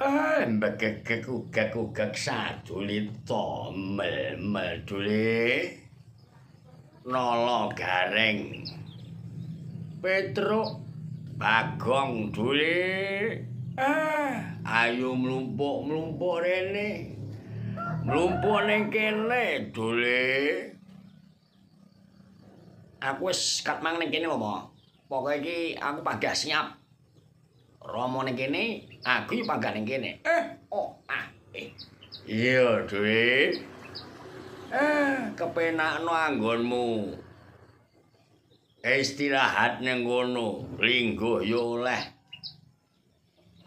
Mbegegeg ugek-ugek sadulita mel-mel dule. Nala Gareng. Petruk Bagong dule. Ayo mlumpuk-mlumpuk rene. Mlumpuk ning kene dule. Aku wis kat mang ning kene lho, Mo. Pokoke iki aku panggah siap. Rama ning kene, aku yo panggah ning kene. Oh, ah, eh. Iya, Dwi. Kepenakno anggonmu. Istirahat ning kono, lingguh yo oleh.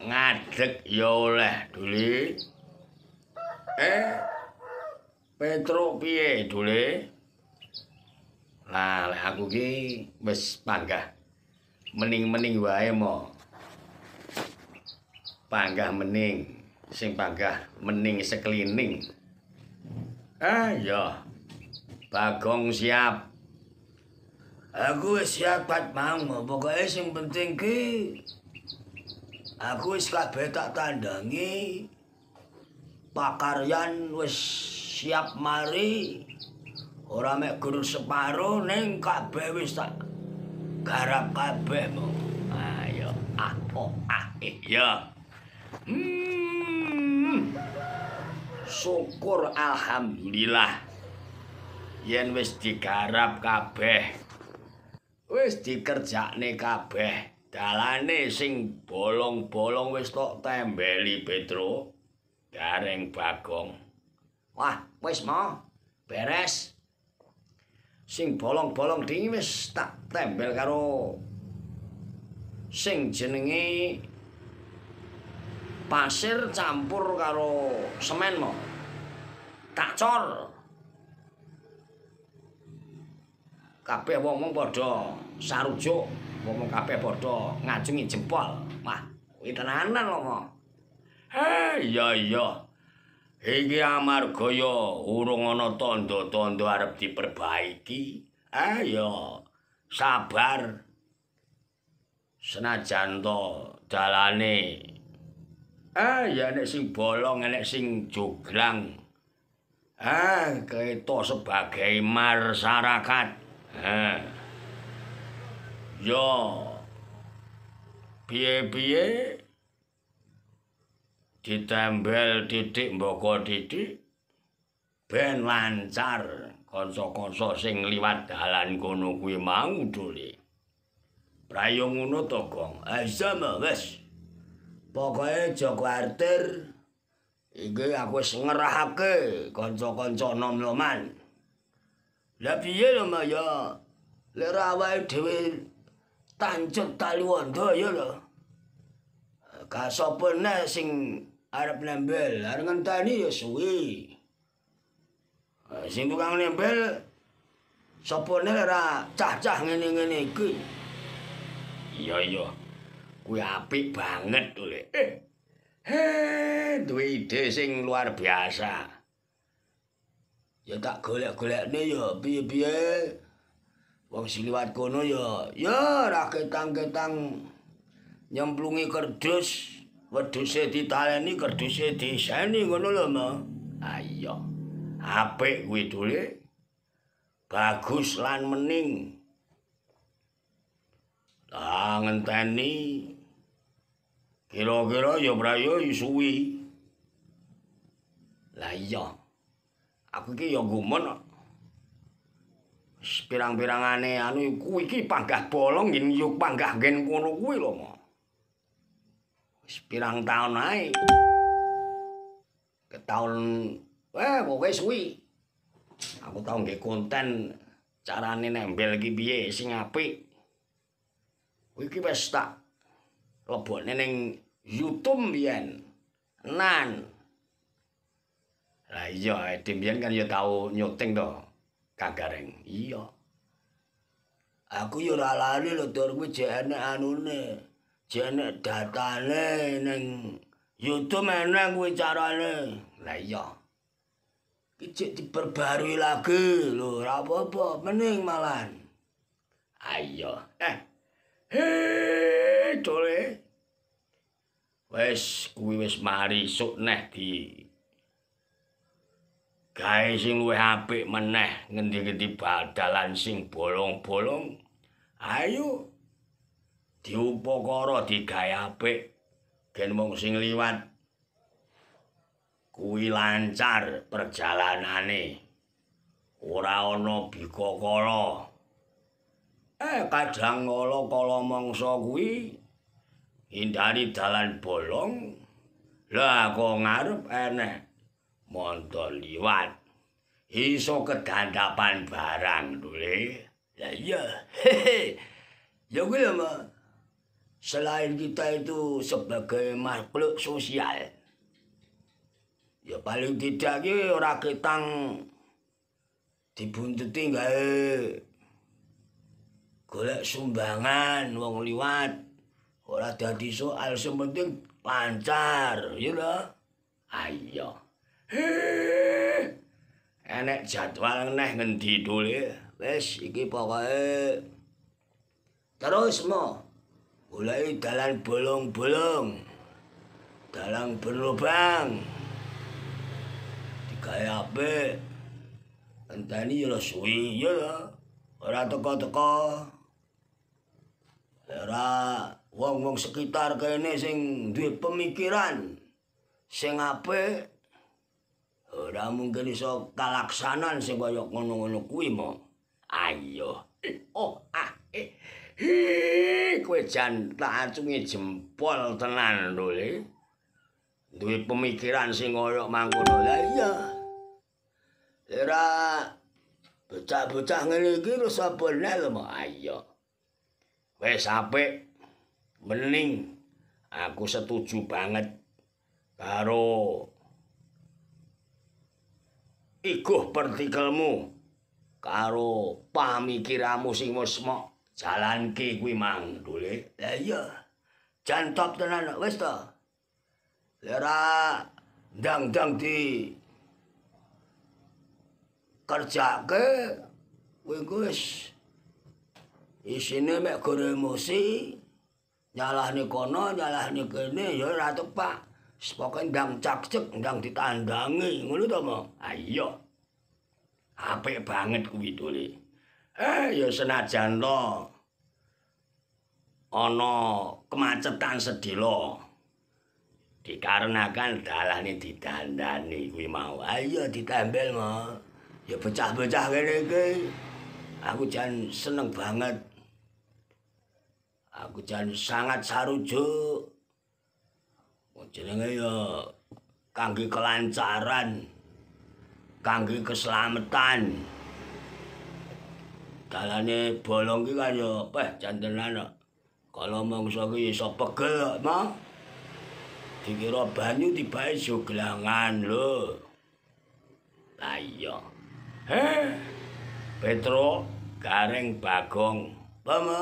Ngadeg yo oleh, Duli. Petruk piye, Duli? Lah, lek aku ki wis panggah mening-mening wae, Mo. Panggah mening, sing panggah mening sekelining. Ya. Bagong siap. Aku wis siap kat mang, pokoke sing penting ki aku wis kabeh tak tandangi. Pakaryan wis siap mari. Ora mek gur separo ning kabeh wis tak garap kabeh, Mo. Ayo, ah, oh, ah, eh, ya. Syukur alhamdulillah yen wis digarap kabeh, wis dikerjakne kabeh, dalane sing bolong-bolong wis tok tembeli Petro Gareng Bagong. Wah, wis Mo, beres. Sing bolong-bolong dingin wis tak tembel karo sing jenenge pasir campur karo semen, Mo. Tak cor. Kabeh wong-wong padha sarujuk, wong-wong kabeh padha ngacungi jempol. Wah, kuwi tenanan lho, Mo. Iya iya. Iki amarga ya urung ana tandha-tandha arep diperbaiki. Ayo, sabar. Senajan to dalane ya nek sing bolong, enek sing joglang. Kita sebagai masyarakat. Yo piye-piye ditembel titik mboko titik ben lancar kanca-kanca sing liwat dalan kono kuwi mau dole. Prayo ngono to, Gong? Iya, wis. Pokoke aja kuwatir. Iki aku wis ngerahake kanca-kanca nom-noman. Lah piye lho, Ma ya? Lek ora awake dhewe tancut taliwondo ya lho. Gak sapa neh sing arep nembel, arep ngenteni ya suwi. Sing tukang nembel sapa neh ora cah-cah ngene-ngene iki. Iya iya. Kuwi apik banget to, Lek. Duwe ide sing luar biasa. Ya tak golek-golekne ya piye-piye. Wong sing liwat kono ya ya ora ketang-ketang nyemplungi kerdus, wedhuse ditaleni, kerduse diseni ngono lho, Ma. Ayo. Apik kuwi, Dule. Bagus lan mening. Ah, ngenteni kira-kira ya prayo suwi. Lah iya. Aku iki ya gumun kok. Pirang-pirangane anu kuwi iki panggah bolong ngen yo panggah ngen kono kuwi lho, Mo. Wis pirang taun ae. Ketaun pokoke suwi. Aku tau nggih konten carane nembel iki piye sing apik. Kuwi iki wis tak lebokne ning YouTube biyen. Nan. Lah iya, Edi biyen kan ya tau nyuting to, Kang Gareng. Iya. Aku ya ora lali lho, Tur, kuwi jek enek anune. Jek enek datane ning YouTube enek kuwi carane. Lah iya. Iki jek diperbarui lagi lho, ora apa-apa, mening malan. Ayo. Hei, Dole. Wis kuwi wis mari sok neh di gawe sing luwih apik meneh ngendi-ngendi dalan sing bolong-bolong. Ayo diupakara digawe apik ben wong sing liwat kuwi lancar perjalanane. Ora ana bikakala. Kadang kala mangsa kuwi hindari dalan bolong. Lah kok ngarep enek montor liwat. Iso kedandapan barang dule. Lah iya. Ya kuwi lho, Mas. Selain kita itu sebagai makhluk sosial, ya paling tidak ki ora ketang dibunteti gawe golek sumbangan wong liwat. Ora dadi soal, sing penting lancar, ya lho. Ayo. Enek jadwal neh ngendi dule. Wis iki pokoke terus mo goleki dalan bolong-bolong, dalan berlubang, digawe apik. Enteni ya suwi ya lho, ora teko-teko. Ora wong-wong sekitar kene sing duwe pemikiran sing apik ora mungkin iso kalaksanan sing kaya ngono-ngono kuwi mo. Ayo. Oh, ah, eh. Kowe jan tak acungi jempol tenan lho, Le. Duwe pemikiran sing kaya mangkono. Lah iya. Ora bocah-bocah ngene iki terus apa neh lho mo. Ayo. Wis apik. Mening aku setuju banget karo iguh partikelmu karo pamikiranmu sing wis mok jalanke kuwi mang dule. Lah iya. Jan top tenan wis to. Ora ndang-ndang di kerjake kuwi wis isine mek gore emosi, nyalahne kono, nyalahne kene ya ora tepak. Pokoke ndang cakcek, ndang ditandangi, ngono to, Mo? Ayo. Apik banget kuwi dole. Ya senajan to ana kemacetan sedhela dikarenakan dalane didandani kuwi mau. Ayo ditembel, Mo. Ya bocah-bocah kene iki aku jan seneng banget. Aku jan sangat sarujuk. Jenenge ya kangge kelancaran, kangge keselamatan. Dalane bolong ki kan ya jan tenan kok. Kala mangsa ki iso pegel kok, Ma. Dikira banyu tibae joglangan lho. Lah iya. Petro Gareng Bagong. Apa, Ma?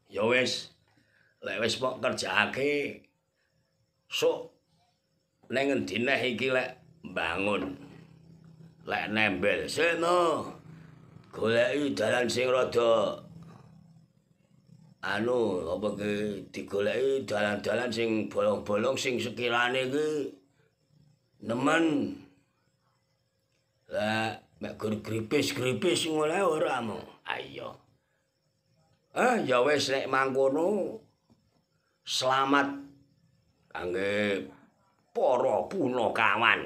Ya wis, lek wis mok kerjakake sok neng ngendi neh iki lek mbangun, lek nembel seno goleki dalan sing rada anu apa ki digoleki dalan-dalan sing bolong-bolong sing sekirane iki nemen. Lah mek gur gripis-gripis ngono ora mo. Ayo. Ya wis nek mangkono selamat kangge para punakawan,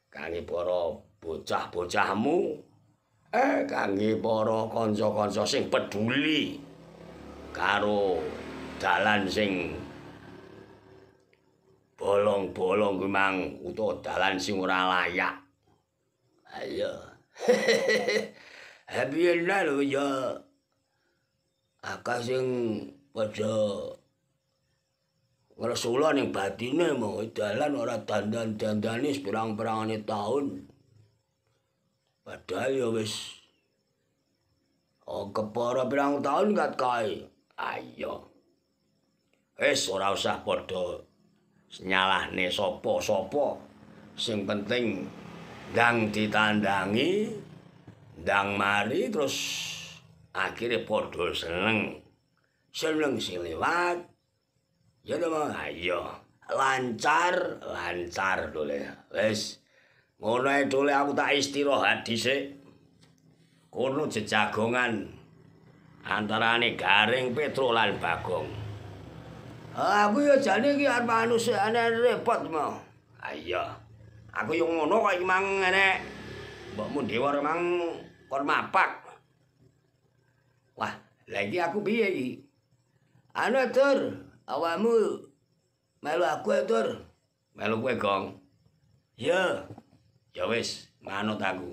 kangge para bocah-bocahmu, kangge para kanca-kanca sing peduli karo dalan sing bolong-bolong kuwi mang utawa dalan sing ora layak. Ayo. Happy lho ya. Akeh sing padha ngresula ning batine mau dalan ora dandan-dandane pirang-pirangane taun. Padahal ya wis kepara pirang taun kat kae. Ayo. Wis ora usah padha nyalahne sapa-sapa. Sing penting ndang ditandangi, ndang mari terus akhire padha seneng. Seneng sing liwat, Ya to, Mas? Iya. Lancar, lancar dole. Wis. Ngono ae dole aku tak istirahat dhisik. Kono jejagongan antarane Gareng Petro lan Bagong. Aku ya jane iki arep anu repot mau. Iya. Aku yo ngono kok iki mang enek mbokmu Dewar mang kon mapak. Wah, lha iki aku piye iki? Anu Tur, awakmu melu aku Tur. Melu kowe, Gong. Ya. Ya wis, manut aku.